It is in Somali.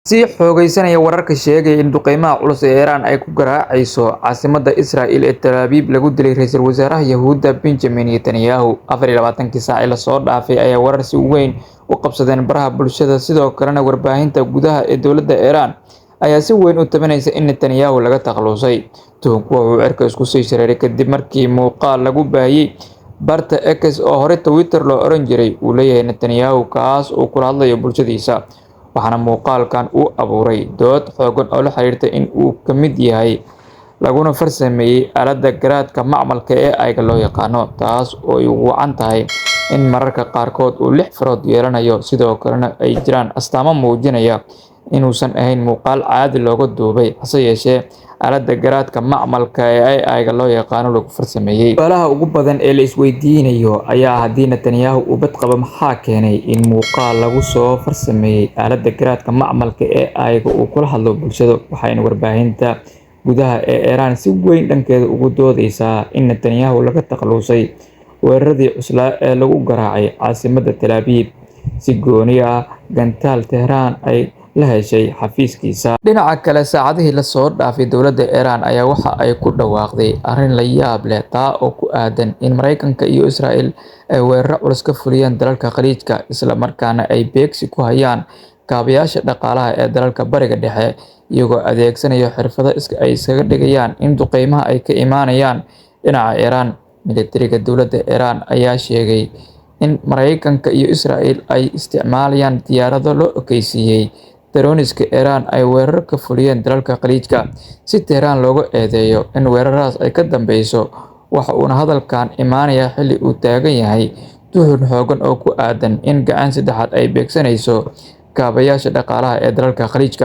Sii xoogaysanaya wararka sheegaya in duqeymaha culus ee Iran ay ku garaacayso caasimadda Israel ee Tel Aviv lagu dilay ra'iisul wasaaraha Yahuudda Benjamin Netanyahu. 24kii saac ee la soo dhaafay ayaa warar si weyn u qabsadeen baraha bulshada, sidoo kalena warbaahinta gudaha ee dowladda Iran ayaa si weyn u tabinaysa in Netanyahu laga takhalusay. Tuhunku wuxuu cirka isku sii shareeray kadib markii muuqaal lagu baahiyay barta X oo hore Twitter loo oran jiray uu leeyahay Netanyahu, kaas oo kula hadlayo bulshadiisa. Waxaana muuqaalkan uu abuuray dood xooggan oo la xiriirta in uu ka mid yahay laguna farsameeyay aaladda garaadka macmalka ee AI-ga loo yaqaano, taas oo ay ugu wacan tahay in mararka qaarkood uu lix farood yeelanayo, sidoo kalena ay jiraan astaamo muujinaya inuusan ahayn muuqaal caadi looga duubay, hase yeeshee aaladda garaadka macmalka ee AI-ga loo yaqaano lagu farsameeyay. Su'aalaha ugu badan ee la isweydiinayo ayaa ah haddii Netanyahu uu badqabo, maxaa keenay in muuqaal lagu soo farsameeyay aaladda garaadka macmalka ee AI-ga uu kula hadlo bulshada? Waxayna warbaahinta gudaha ee Iran si weyn dhankeeda ugu doodaysaa in Netanyahu laga takhalusay weeraradii cuslaa ee lagu garaacay caasimadda Tel Aviv, si gooni ah gantaal Tehran ay la heshay xafiiskiisa. Dhinaca kale, saacadihii la soo dhaafay dowladda Iran ayaa waxa ay ku dhawaaqday arrin la yaab leh, taa oo ku aadan in Mareykanka iyo Israel ay weeraro culus ka fuliyeen dalalka Khaliijka, isla markaana ay beegsi ku hayaan kaabayaasha dhaqaalaha ee dalalka Bariga Dhexe, iyagoo adeegsanaya xirfado ay iskaga dhigayaan in duqeymaha ay ka imaanayaan dhinaca Iran. Militariga dowladda Iran ayaa sheegay in Mareykanka iyo Israel ay isticmaalayaan diyaarado loo ekeysiiyay droniska Iran ay weerar ka fuliyeen dalalka Khaliijka, si Tehran loogu eedeeyo in weeraradaas ay ka dambeyso. Waxa uuna hadalkan imaanayaa xilli uu taagan yahay tuhun xooggan oo ku aadan in gacan saddexaad ay beegsanayso kaabayaasha dhaqaalaha ee dalalka Khaliijka.